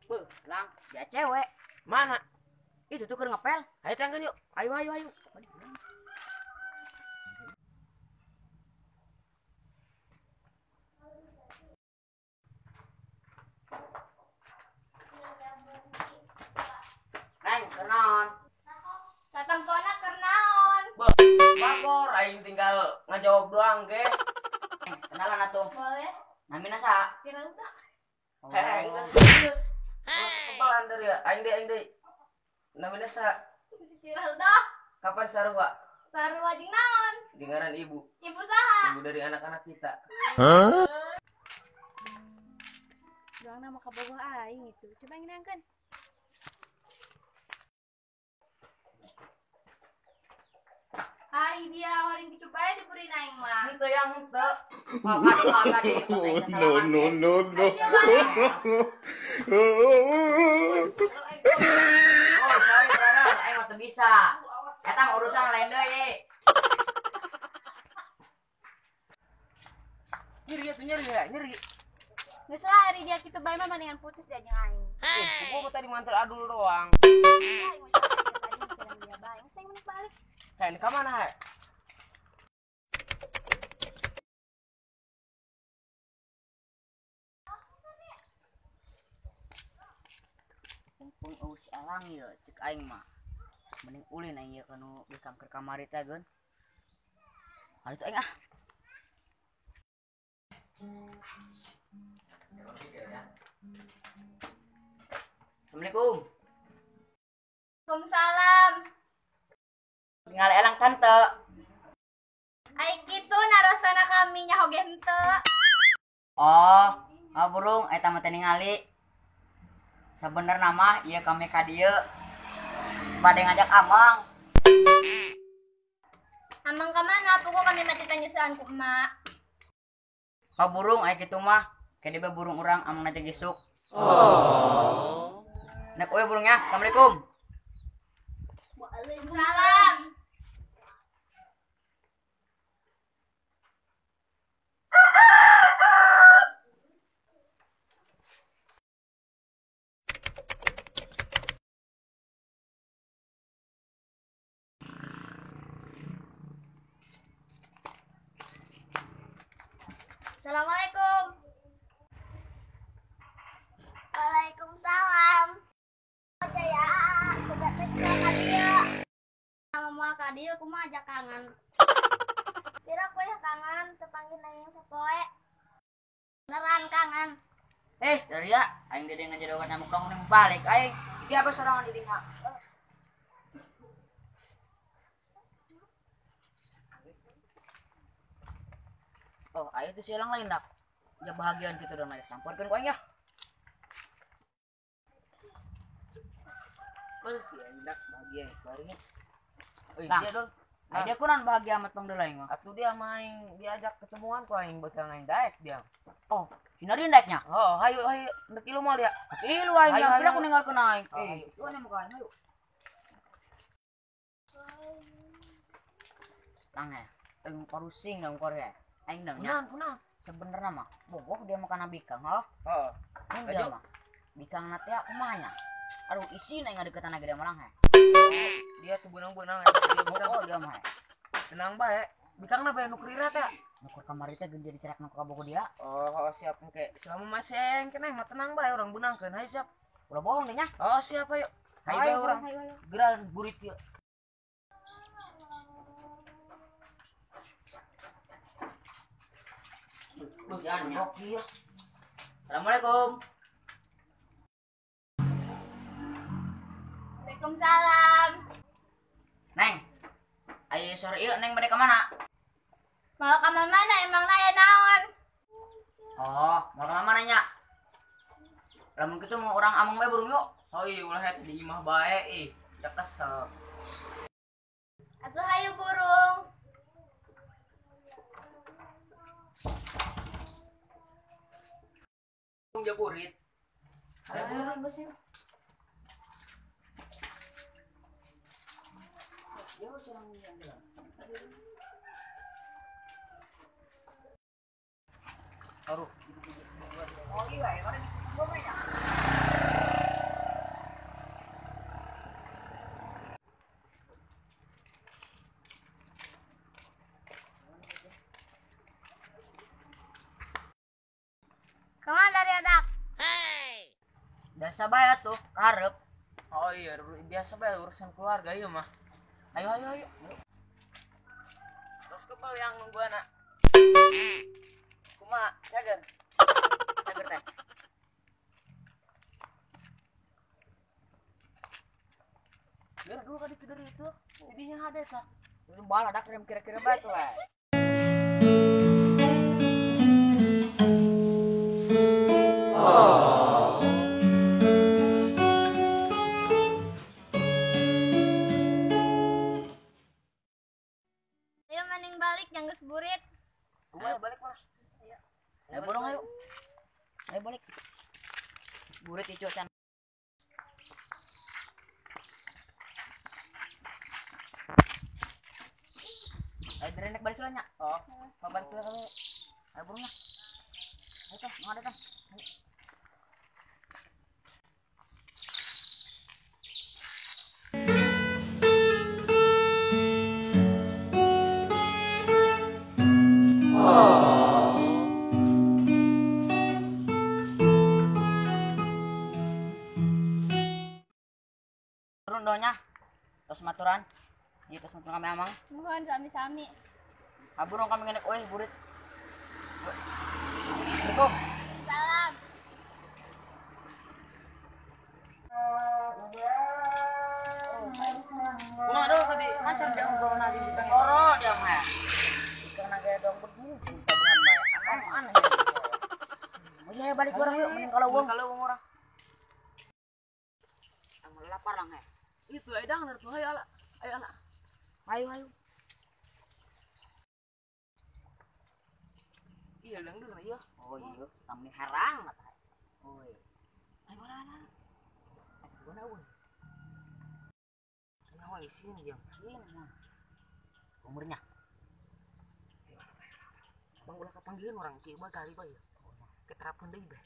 Beuh, Lang, dia cewek. Mana? Itu tuh keur ngepel. Ayo tangkeun yuk. Ayo ayo ayo. Neng, keur naon? Katempona keur naon? Bagor aing tinggal ngajawab doang ge. Neng, kenalan atuh. Boleh. Namina saha? Kira udah. Heh, geus geus. Kebalan dari ya, aing deui. Namina saha? Kira udah. Kapan sarua? Sarua jeung naon? Jeung ngaran ibu. Ibu saha? Ibu dari anak-anak kita. Hah? Doang nama kabogoh aing itu. Coba aing nangkeun. Ai dia orang gitu bae diberi aing mah. Henteu yang henteu. No no no no. Oh, sorry brother, aing mah teu bisa. Eta mah urusan lain deui. Nyeri atuh nyeri ya, nyeri. Geus lah ari dia kitu bae mah mendingan putus dia jeung aing. Gua tadi mantel adul doang. Aing mah tadi dia bae, geus aing balik. Hei, ka mana he? Mumpung eueuh si Elang ieu cek aing mah. Mending ulin aing ieu ka nu bikang keur kamari teh geun. Ari tuh aing ah. Assalamualaikum. Waalaikumsalam. Tinggal Elang tante. Ai kitu narosana kami nya hoge henteu. Oh, oh burung eta mah teh ningali. Sabenerna mah ieu kami ka dieu bade ngajak Amang. Amang ka mana? Puguh kami mah teh nyeusean ku emak. Oh burung ai kitu mah, kede bae burung urang Amang teh gisuk. Oh. Nek euy burungnya. Assalamualaikum. Waalaikumsalam. Assalamualaikum. Waalaikumsalam. Jaya, sejak kecil ka dieu. Sama moal ka dieu kumaha aja kangen. Kira ku ya kangen tepanggil aing sapoe. Beneran kangen. Dari ya, aing dede ngajadogan nyamuk dong ning balik aing. Dia apa sorangan di dinya? Oh, ayo tuh si Elang lain dak. Ya bahagian gitu dong aja samperkeun ku aing ya. Beuh, dak bahagia barinya. Euy, Lang. dia dol. Nah, dia kunaon bahagia amat pang deui aing mah. Atuh dia main diajak ketemuan ku aing bakal aing daek dia. Oh, sinarin daeknya. Oh, hayu hayu ndek ilu moal dia. Ilu aing Hayu, nya, hayu, pira ku ninggalkeun aing. Oh, hayu. Itu ane muka aing hayu. Lang ya, aing parusing dong kore. Aing dong nya. Kunaon kunaon? Sebenerna mah bogoh dia makan bikang, heuh. Heeh. Ini dia mah. Bikang na teh kumaha nya? Aduh, isin aing ngadeukeutan lagi dia mah lang he. Dia tuh benang-benang ya. Dia benang. Oh, dia mah. Tenang bae. Bikangna bae nu kerira teh. Nu keur kamari teh geun dia dicerak nu kabogoh dia. Oh, siap engke. Selama masih engke mah tenang bae urang benangkeun. Hayu siap. Ulah bohong deh nya. Oh, siap ayo. Hayu bae urang. Geura burit ieu. Duh, jalan nya. Assalamualaikum. Waalaikumsalam. Neng. Ayo sore ieu Neng bade ka mana? Mau ka mana emang aya naon? Oh, mau ka mana nya? Lamun kitu mau urang ameng bae burung yuk. Oh iya, ulah het di imah bae ih. Da kesel. Atuh hayu burung. Jaburit. Hayu burung geus yuk. Aduh. Oh iya, mana di gua mah nya. Biasa bae atuh, karep. Oh iya, biasa bae urusan keluarga ieu mah. Ayo ayo ayo. Terus kebal yang nunggu anak. Kumaha, cager. Cager teh. Biar dulu kan itu dari itu. Jadinya ada sah. Itu bal ada krem kira-kira bae tuh. Oh. Ayo mending balik jangan geus burit. Ayo balik, Mas. Ayo borong ayo. Ayo balik. Burit itu can. Ayo drenek balik lah nya. Oh, mau balik lah kami. Ayo burungnya. Ayo teh, mau ada teh. Turun donya. Terus maturan. Ieu terus maturan kami amang. Mohon sami-sami. Aburung kami ngenek euy burit. Assalamualaikum. Salam. Kumaha dong tadi lancar dia corona di bidang Oro dia mah. Ikan naga dong bermungkin tabuhan bae. Aneh aneh. Ayo balik orang yuk, mending kalau uang kalau uang orang. Tambah lapar lang he. Itu edang tuh ayo ala. Ayo ala. Ayo ayo. Iya dang dulu iya. Oh iya, tamu herang kata. Oi. Ayo ala ala. Ayo mana euy. Nyawa isin dia. Ini umurnya. Bang ulah kapanggihan orang kieu mah kali bae. Keterapun deui bae.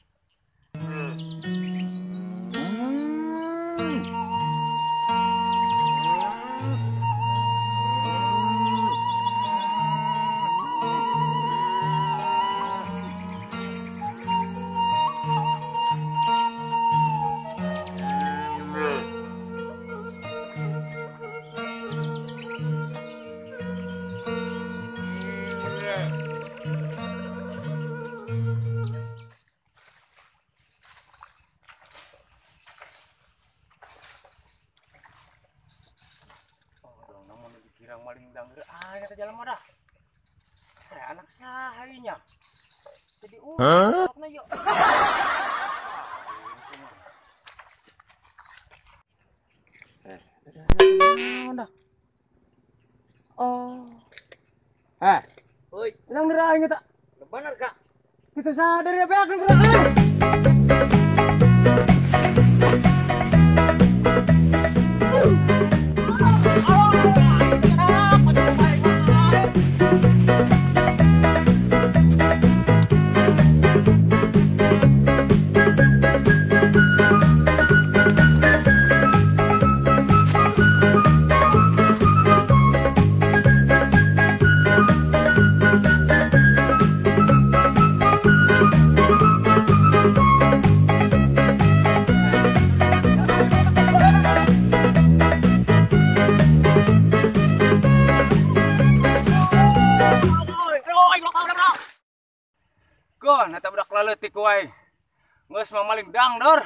Kirang maling dangger ah kata jalan mah dah. Anak saharinya. Jadi urut yuk. Dah. Oh. Eh. Oi, dangger aing eta. Bener, Kak. Kita sadar ya beak dangger aing. Gon, eta budak laleutik ku aing. Geus mah maling dangdor.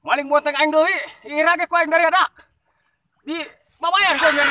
Maling bonteng aing deui. Ira ge ku aing dari adak. Di babayan ku dari.